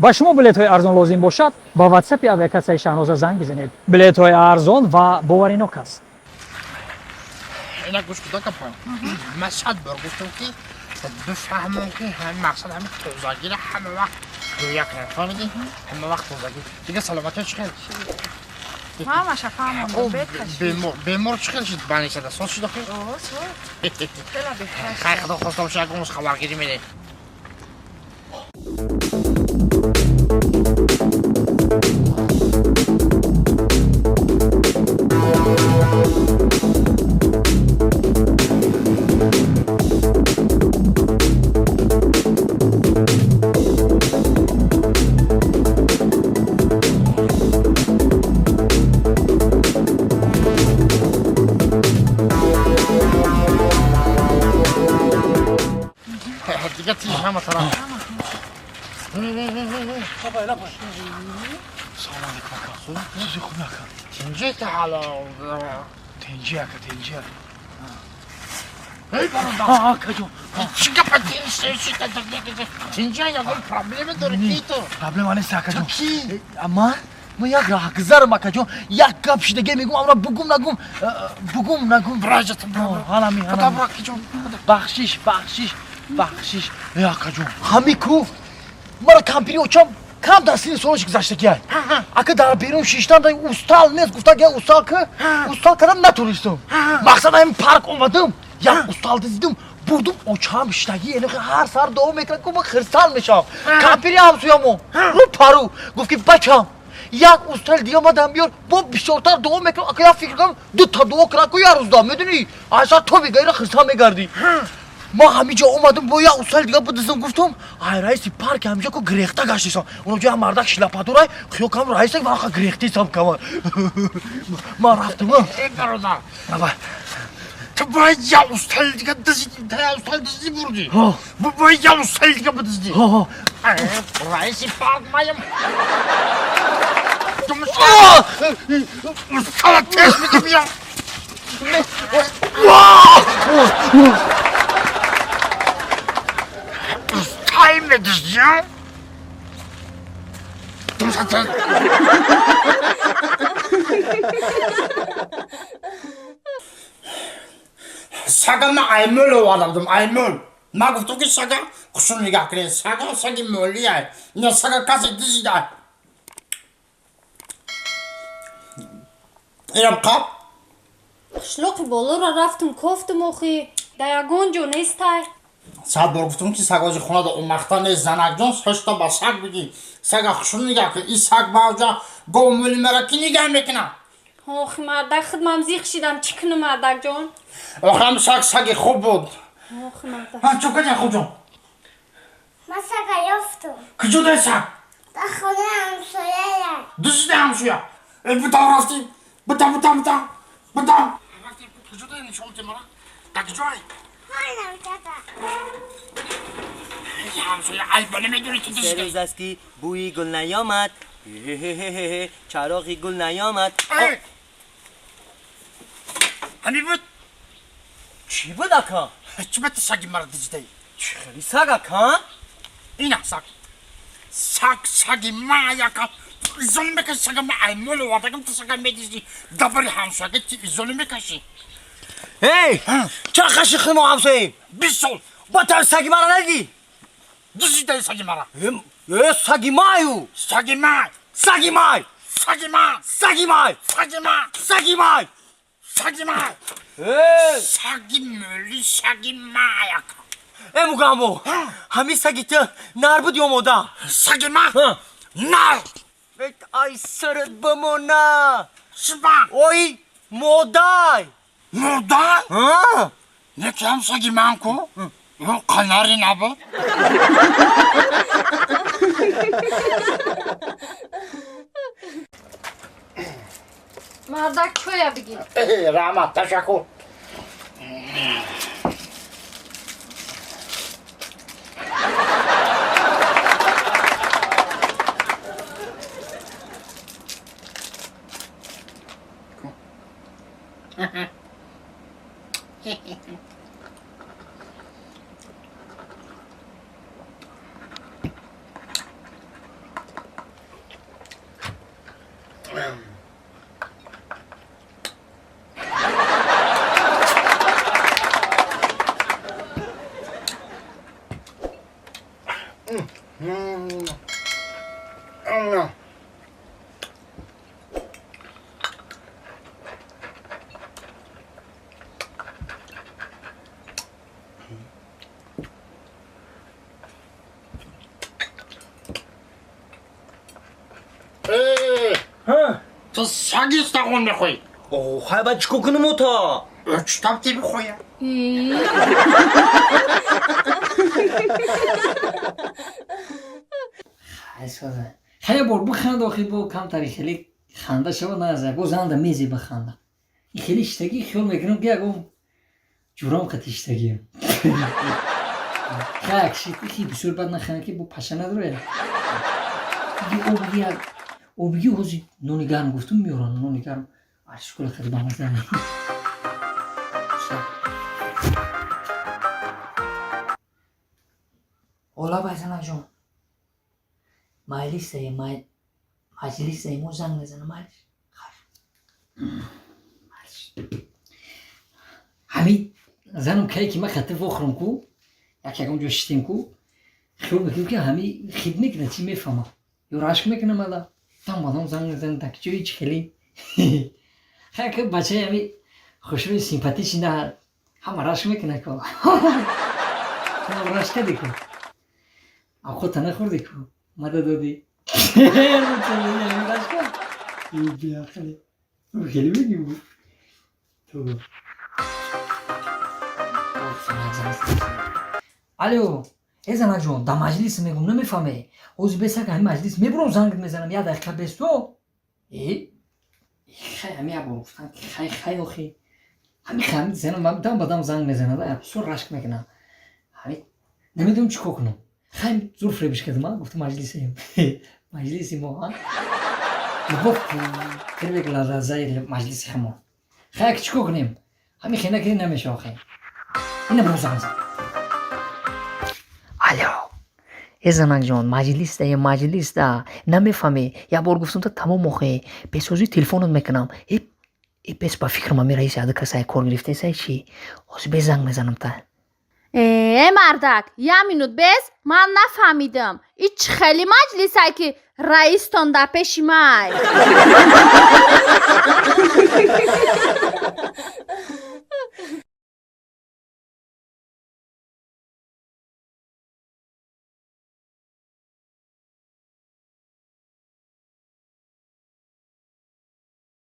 Ба шумо билетҳои арзон лозим бошад, ба ватсапи авиакассаи Шаҳноза занг бизанед. Билетҳои арзон ва боваринок аст. Ина гӯш куда капа. Ман 100 бор гуфтам, ки бифаҳмам, ки ҳамин мақсад, ҳамин тозагиро ҳама вақт рӯя кунам. Фаҳмидӣ? Ҳама вақт тозагӣ. Дига саломатият чӣ хел? Ҳамаша фаҳмондам, беташвиш. Бемор чӣ хел шуд? Банисада соз шуд охир? О, соз. Хела беҳтар. Хай, худо хоста боша, ягон рӯз хабаргирӣ медиҳем. Дига тиш ҳама тараф. Салом алейкум, ака. Сузи хуб, ака? Тинҷи та ҳало. Тинҷи, ака, тинҷи. Эй, бародар. Акаҷон. Чӣ гапа? Тинҷи, ягон проблема дорӣ ки ту? Проблема нест, акаҷон. Ту кӣ? Ман як раҳгузарам, акаҷон. Як гап шидаге мегум, амра бугум нагум, бугум нагум. Бираҷатам. Ҳалами. Худо биракиҷон. Бахшиш, бахшиш, бахшиш. Э, акаҷон, ҳами ку мара кампири очам кам дар синни солаш гузаштагиай, ака. Дар берун шиштан устал нест, гуфта га устал ка, устал кардам, натонистам. Мақсад, ҳамин парк омадам, як устал дидим, бурдум. Очам шиштагӣ, эне ҳар сар дуо мекунад, ку ман хирсанд мешавам. Кампири ҳамсӯямо рӯ пару гуфт, ки бачам, як устал дига мадам биёр, бо бисёртар дуо мекунам. Ака, як фикр кардам, дута дуо кунад ку як рӯзда, медунӣ, айса то мегаира хирсанд мегардӣ. Ман ҳамиҷо омадам, бо як устали дига бидизам гуфтам. Ай, раиси парки ҳамиҷо ку гирехта гаштисам. Оноҷо як мардак шлападорай, хиёл кардам раиса вақа гирехтисам кама. Ман рафтам. Э, бародар. Давай. Ту бояд як устали дига дизидӣ, як устали дизидӣ, бурдӣ. Бояд як устали дига бидиздӣ. Раиси парк маям. Устала тез меги биё. Устал медиздӣ? Тумсата. Сага ман аймол оварда будам, аймол. Ман гуфтам, ки сага хушун нигаҳ кунед, сага саги молиай, ина сага касе дизида. Инам қап. Қишлоқи болоро рафтум, кофтум, охи дар ягон ҷо нестай. 100 бор гуфтам, ки сагози хонада омахта нест. Занакҷон, ҳошта ба саг бигӣ, сага хушун нигаҳ кун. И саг баоҷа гов моли мара ки нигаҳ мекунад? Охи, мардак, худмам зиқ шидам, чӣ кунам, мардакҷон? Охи, ҳам саг саги хуб буд. Охи, мардак. Чо кардӣ, хубҷон? Ман сага ёфтум. Куҷо дай саг? Дар хонаи ҳамсояя. Дузида ҳамсоя? Э, бутав рафтӣ, бута, бута, бута, бута рафтӣ. Куҷо дай, нишон те мара, дар куҷое? Хонам тата. Ҳамсоя айба намедонӣ, ки Се дузида. рӯз аст, ки бӯи гул наёмад, чароғи гул наёмад. Ҳамин буд. Чӣ буд, ака? Чӣ ба ту саги мара дузидаӣ? Чӣ хели саг, ака? Ина саг, саг саги ма яка изолӣ мекаши. Сага ма аймол овардагам, ту сага медиздӣ, дабари ҳамсояга ти изолӣ мекашӣ. Эй, чаро қаши худмо ҳамсоем? 20 сол. Ба тар саги мара надидӣ? Дузидаи саги мара. Э, саги маю. Саги май. Саги май. Саги май. Саги май. Саги май. Саги май. Саги май. Э! Саги мӯли, саги май ака. Э, мугамбо, ҳамин саги ту нар буд ё мода? Саги май нар. Ай, сарат бимона. Шиба. Ой, модай. Модай? Не, ки ҳам саги ман ку ё қанари набуд. Мардак, чоя бигир. Раҳмат, ташаккур. Ту саги истағон мехоҳӣ? Хай, ба чӣ кор кунам, ота? Читаб ти бихоя. Хеле бор биханда, охи, бо камтари хеле ханда шава, наза бо занда мези биханда. Хеле иштагӣ хиёл мекунам, ки ягон ҷуром қати иштагиам. Хак шити бисёр бад наханда, ки бо паша надроя. Обги обги ҳози нони гарм гуфтум, меёран нони гарм. Ашкола хеле бамаза. Ола, байзанаҷон, маҷлисае, маҷлисае, мо занг мезанам, майлиш? Ҳамин занам кае ки ман хати вохӯрам ку, як ягон ҷо шитем ку, хиёл мекунам, ки ҳами хид мекунад, чӣ мефаҳмам ё рашк мекунам, ала там бадом занг мезанам, так ҷои чи хеле хай ки бачаи ҳами хушрӯи симпатичный на ҳама рашк мекунад ку. Рашк кади ку, авқота нахӯрди ку, мада додӣ, рашк беақле хеле мегӣ. Ту алё, э, занакҷон, да маҷлис мегум, намефаҳме? Ҳозир бесак ҳами маҷлис мебурам, занг мезанам, як дақиқа бесто. Э, хай, ҳами як бор гуфтам, ки хай, хай, охи ҳами ҳами занам дам ба дам занг мезанад, бисёр рашк мекунам, ҳами намедонам чӣ кор кунам. Хай, зур фиребиш кардам, гуфтам маҷлисем, маҷлиси мо любовь первый глазаи маҷлиси ҳамо. Хай, чӣ кор кунем? Ҳами хена ки намеша, охи ина бо занг зад. Алё, э, занакҷон, маҷлиста, е, маҷлиста, намефаҳмӣ? Як бор гуфтам та, тамом, охе бесозӣ телефонот мекунам. Э, бес, ба фикрам ами раиси ада касае кор гирифтесай чӣ, ҳозир бе занг мезанам та. Э, мардак, як минут бес, ман нафаҳмидам, и чӣ хели маҷлисай, ки раистон дар пеши май?